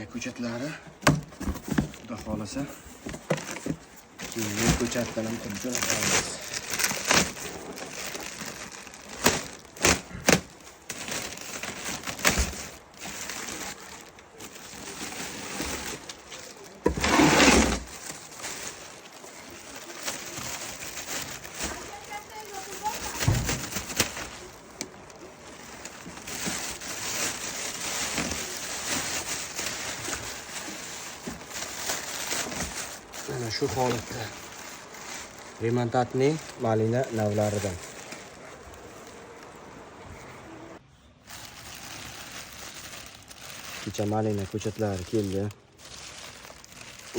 Malina ko'chatlari. Xudo xolasa keyingi ko'chatdan ham qilib jo'natamiz. Mana shu holatda remontatning malina navlaridan. Kecha malina ko'chatlari keldi.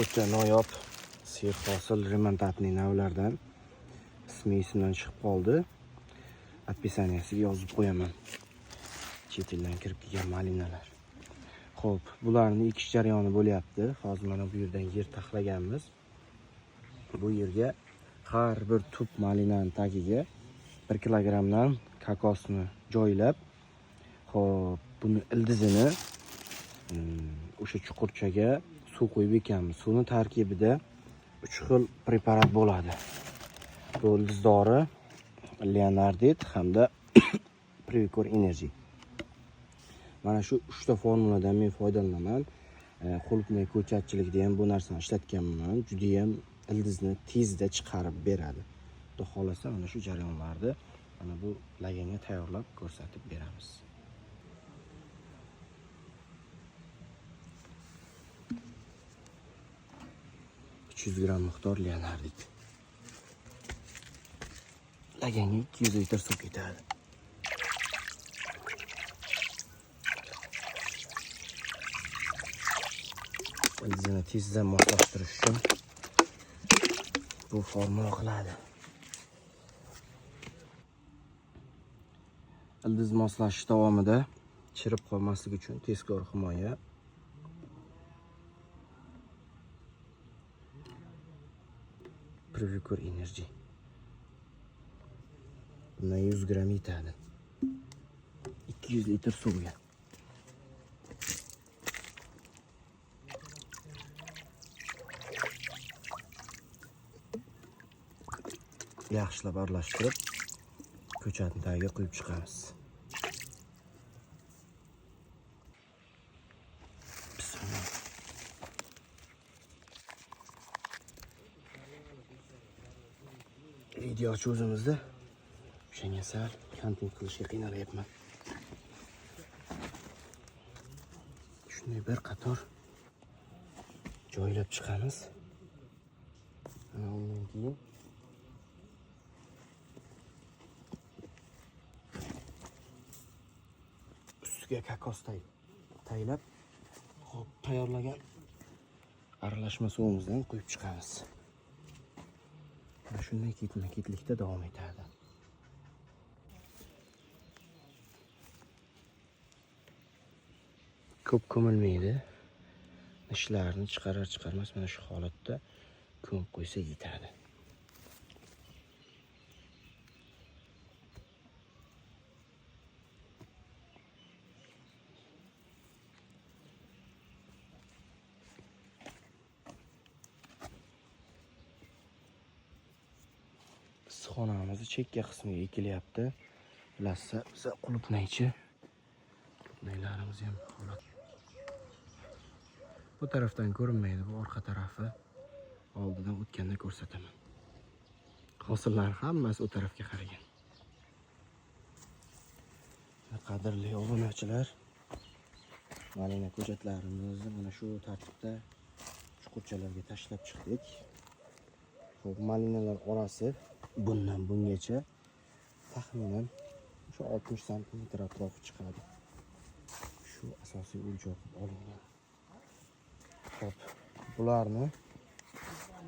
O'ta noyob serhosil remontatning navlardan. Ismi esimdan chiqib qoldi. Opisaniyasiga yozib qo'yaman. Chet eldan kirib kelgan malinalar. Xo'p, bularni ekish jarayoni bo'lyapti. Hozir mana bu yerdan yer taxlaganmiz. Bu yerga har bir tup malinani tagiga 1 kilogrammdan kokosni joylab, xo'p, buni ildizini o'sha chuqurchaga suv qo'yib ekanmiz. Suvni tarkibida 3 xil preparat bo'ladi. Bu ildiz dori, Leonardit hamda Previcur Energy. Mana shu 3 ta formuladan men foydalanaman. Qulupnay ko'chatchilikda ham bu narsani ishlatganman. Juda ham ildizni tezda chiqarib beradi. Xudo xolasa mana shu jarayonlarni mana bu laganga tayyorlab ko'rsatib beramiz. 300 gram miqdor Leonardit. Laganga 200 litr suv ketadi. Ildizini tezda moslashtirish uchun bu formula qiladi. Ildiz moslashish davomida chirib qolmasligi uchun tezkor himoya. Previcur Energy. Bundan 100 gram yetadi. 200 litr suvga. Yaxshilab aralashtirib ko'chatni tagiga quyib chiqamiz. Bismillah. Videochi o'zimizda, o'shanga sal kontent qilishga qiynalyapman. Shunday bir qator joylab chiqamiz. Ana undan keyin ustiga kokos taylab, hop, tayyorlagan aralashma suvimizdan quyib chiqamiz. Mana shunday ketma-ketlikda davom etadi. Ko'p ko'milmaydi. Nishlarni chiqarar chiqarmas mana shu holatda ko'mib qo'ysa yetadi. Issiqxonamizni chekka qismiga ekilyapti. Bilasizlar, biz qulupnaychi. Qulupnaylarimiz ham holat. Bu tarafdan ko'rinmaydi, bu orqa tarafi. Oldidan o'tganda ko'rsataman. Hosillar hammasi u tarafga qaragan. Qadrli obunachilar, malina ko'chatlarimizni mana shu tartibda chuqurchalarga tashlab chiqdik. Xo'p, malinalar orasi bundan bungacha taxminan o'sha 60 santimetr atrofi chiqadi. Shu asosiy o'lchov qilib olingan. Xo'p, bularni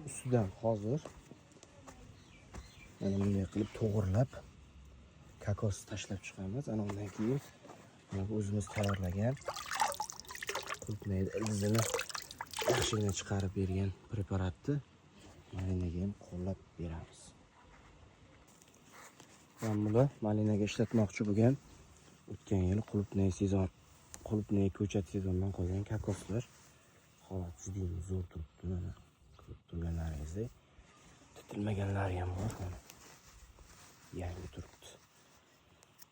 ustidan hozir mana bunday qilib to'g'rilab kokos tashlab chiqamiz. Ana undan keyin mana bu o'zimiz tayyorlagan qulupnay ildizini yaxshigina chiqarib bergan preparatni malinaga ham qo'llab beramiz. Mana bular malinaga ishlatmoqchi bo'lgan o'tgan yili qulupnay sezon, qulupnay ko'chat sezonidan qolgan kokoslar. Holat juda zo'r turibdi, mana ko'rib turganlaringizdek. Titilmaganlari ham bor, mana. Yangi turibdi.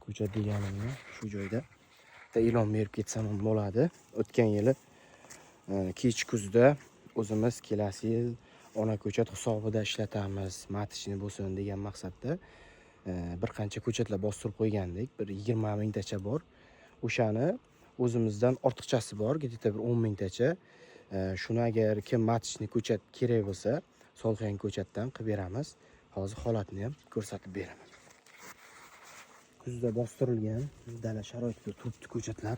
Ko'chat deganimni shu joyda bitta e'lon berib ketsam ham bo'ladi. O'tgan yili kech kuzda o'zimiz kelasi yil ona ko'chat hisobida ishlatamiz, matishni bo'lsin degan maqsadda bir qancha ko'chatlar bostirib qo'ygandik. Bir 20 mingtacha bor. O'shani o'zimizdan ortiqchasi bor, где-то bir 10 mingtacha. Shuni agar kim matishni ko'chat kerak bo'lsa, Solxan ko'chatdan qilib beramiz. Hozir holatini ham ko'rsatib beraman. Kuzda bostirilgan dala sharoitida turibdi ko'chatlar.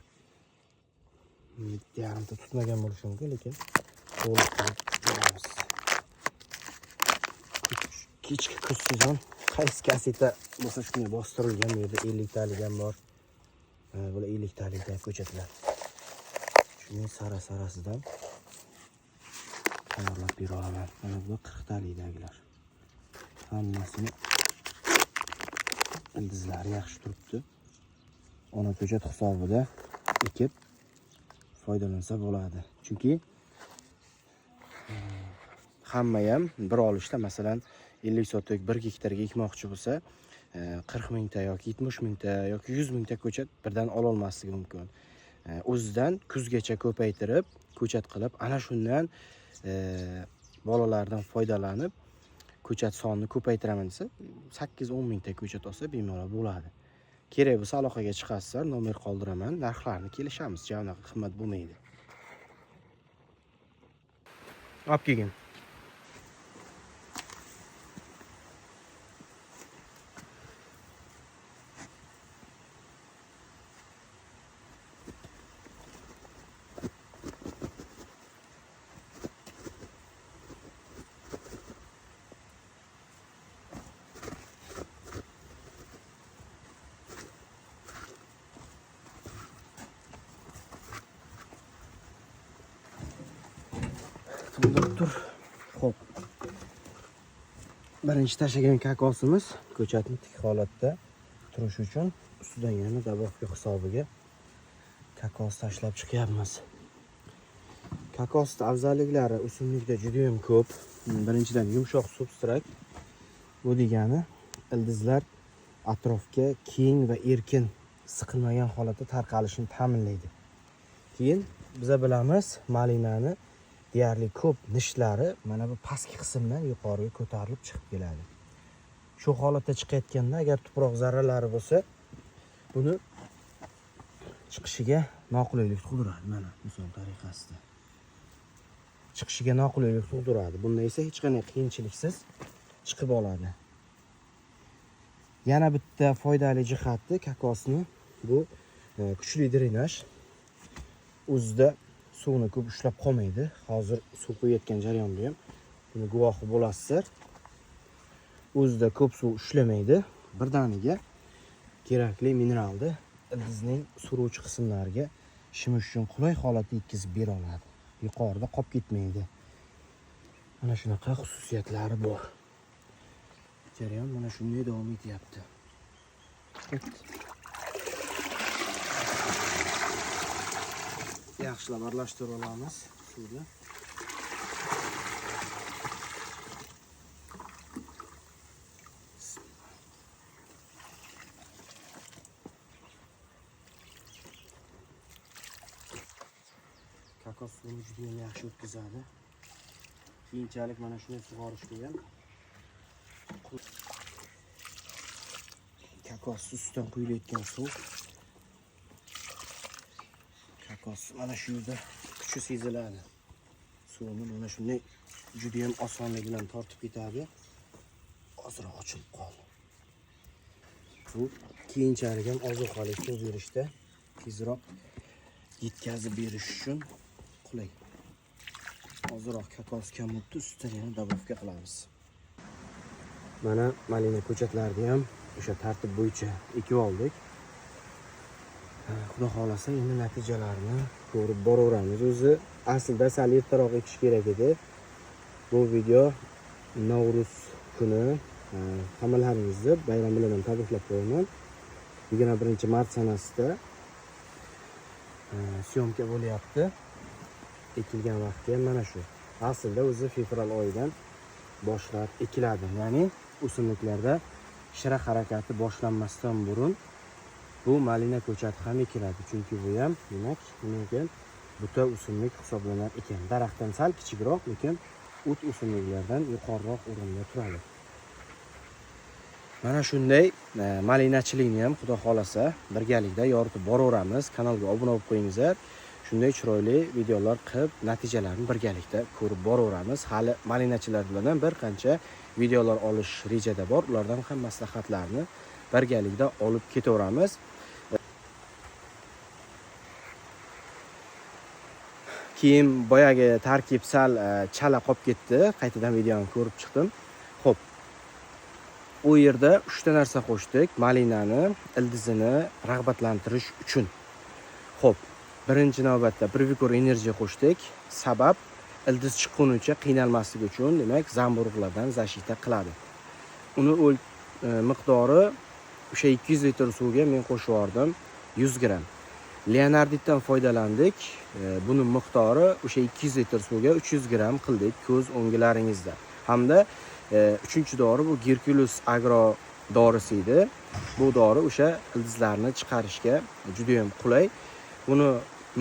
Bitta yarimta tutmagan bo'lishi mumkin, lekin to'liq qilib beramiz. Kechki kuz sezon qaysi kaseta bo'lsa shunga bostirilgan. Bu yerda 50 talik ham bor. Bular 50 talikdagi ko'chatlar. Shuning sara-sarasidan tayyorlab bera olaman. Mana bu 40 talikdagilar. Hammasini ildizlari yaxshi turibdi. Ona ko'chat hisobida ekib foydalansa bo'ladi. Chunki hamma ham bir olishda, masalan, 50 sotik 1 gektarga ekmoqchi bo'lsa, 40 mingta yoki 70 mingta yoki 100 mingta ko'chat birdan ola olmasligi mumkin. O'zidan kuzgacha ko'paytirib, ko'chat qilib, ana shundan bolalardan foydalanib ko'chat sonini ko'paytiraman desa, 8-10 mingta ko'chat olsa bemalol bo'ladi. Kerak bo'lsa aloqaga chiqasizlar, nomer qoldiraman, narxlarni kelishamiz, ja unaqa qimmat bo'lmaydi. Olib kelgin. Tur. Xo'p. Birinchi tashlagan kokosimiz ko'chatni tik holatda turishi uchun ustidan yana добавка hisobiga kokos tashlab chiqyapmiz. Kokosning afzalliklari o'simlikda juda ham ko'p. Birinchidan yumshoq substrat. Bu degani ildizlar atrofga keng va erkin siqilmagan holatda tarqalishini ta'minlaydi. Keyin biza bilamiz, malinani deyarli ko'p nishlari mana bu pastki qismdan yuqoriga ko'tarilib chiqib keladi. Shu holatda chiqayotganda agar tuproq zarralari bo'lsa, buni chiqishiga noqulaylik tug'diradi. Mana misol tariqasida chiqishiga noqulaylik tug'diradi. Bunda esa hech qanday qiyinchiliksiz chiqib oladi. Yana bitta foydali jihati kokosni bu kuchli drenaj. O'zida suvni ko'p ushlab qolmaydi. Hozir suv quyayotgan jarayonda ham buni guvohi bo'lasizlar. O'zida ko'p suv ushlamaydi. Birdaniga kerakli mineralni ildizning suruvchi qismlariga shimish uchun qulay holatda yetkazib bera oladi. Yuqorida qolib ketmaydi. Mana shunaqa xususiyatlari bor. Jarayon mana shunday davom etyapti. Yaxshilab aralashtirib olamiz suvni. Kokos suvini juda ham yaxshi o'tkazadi. Keyinchalik mana shunday sug'orishga ham kokos ustidan quyilayotgan suv. Kokos mana shu yerda kuchi seziladi. Suvni mana shunday juda ham osonlik bilan tortib ketadi. Ozroq ochilib qoldi. Bu keyinchalik ham ozuqali suv berishda tezroq yetkazib berish uchun qulay. Ozroq kokos kam bo'libdi, ustidan yana добавка qilamiz. Mana malina ko'chatlarini ham o'sha tartib bo'yicha ekib oldik. Xudo xolasa endi natijalarini ko'rib boraveramiz. O'zi aslida sal ertaroq ekish kerak edi. Bu video Navro'z kuni hammalaringizni bayram bilan ham tabriklab qo'yaman. 21 mart sanasida syomka bo'lyapti. Ekilgan vaqti ham mana shu. Aslida o'zi fevral oyidan boshlab ekiladi. Ya'ni o'simliklarda shira harakati boshlanmasdan burun bu malina ko'chati ham ekiladi. Chunki bu ham demak nima ekan? Buta o'simlik hisoblanar ekan. Daraxtdan sal kichikroq, lekin o't o'simliklardan yuqoriroq o'rinda turadi. Mana shunday malinachilikni ham xudo xolasa birgalikda yoritib boraveramiz. Kanalga obuna bo'lib qo'yingizlar. Shunday chiroyli videolar qilib, natijalarni birgalikda ko'rib boraveramiz. Hali malinachilar bilan ham bir qancha videolar olish rejada bor. Ulardan ham maslahatlarni birgalikda olib ketaveramiz. Keyin boyagi tarkib sal chala qolib ketdi. Qaytadan videoni ko'rib chiqdim. Xo'p. U yerda 3 ta narsa qo'shdik. Malinani ildizini rag'batlantirish uchun. Xo'p, birinchi navbatda Previkur Energy qo'shdik. Sabab ildiz chiqqunicha qiynalmasligi uchun, demak, zamburug'lardan защита qiladi. Uni miqdori o'sha 200 litr suvga men qo'shib yubordim 100 gramm. Leonarditdan foydalandik. Buning miqdori o'sha 200 litr suvga 300 gramm qildik ko'z o'ngilaringizda. Hamda uchinchi dori bu Gerculus Agro dorisi edi. Bu dori o'sha ildizlarni chiqarishga juda ham qulay. Buni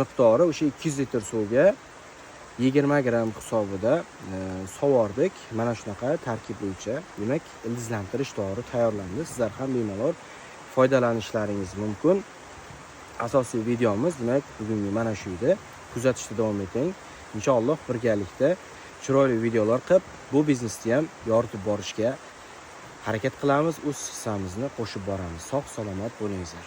miqdori o'sha 200 litr suvga 20 gramm hisobida sovordik. Mana shunaqa tarkib bo'yicha, demak, ildizlantirish dori tayyorlandi. Sizlar ham bemalol foydalanishlaringiz mumkin. Asosiy videomiz demak bugungi mana shu edi. Kuzatishda davom eting. Inshaalloh birgalikda chiroyli videolar qilib, bu biznesni ham yoritib borishga harakat qilamiz, o'z hissamizni qo'shib boramiz. Sog' salomat bo'lingizlar.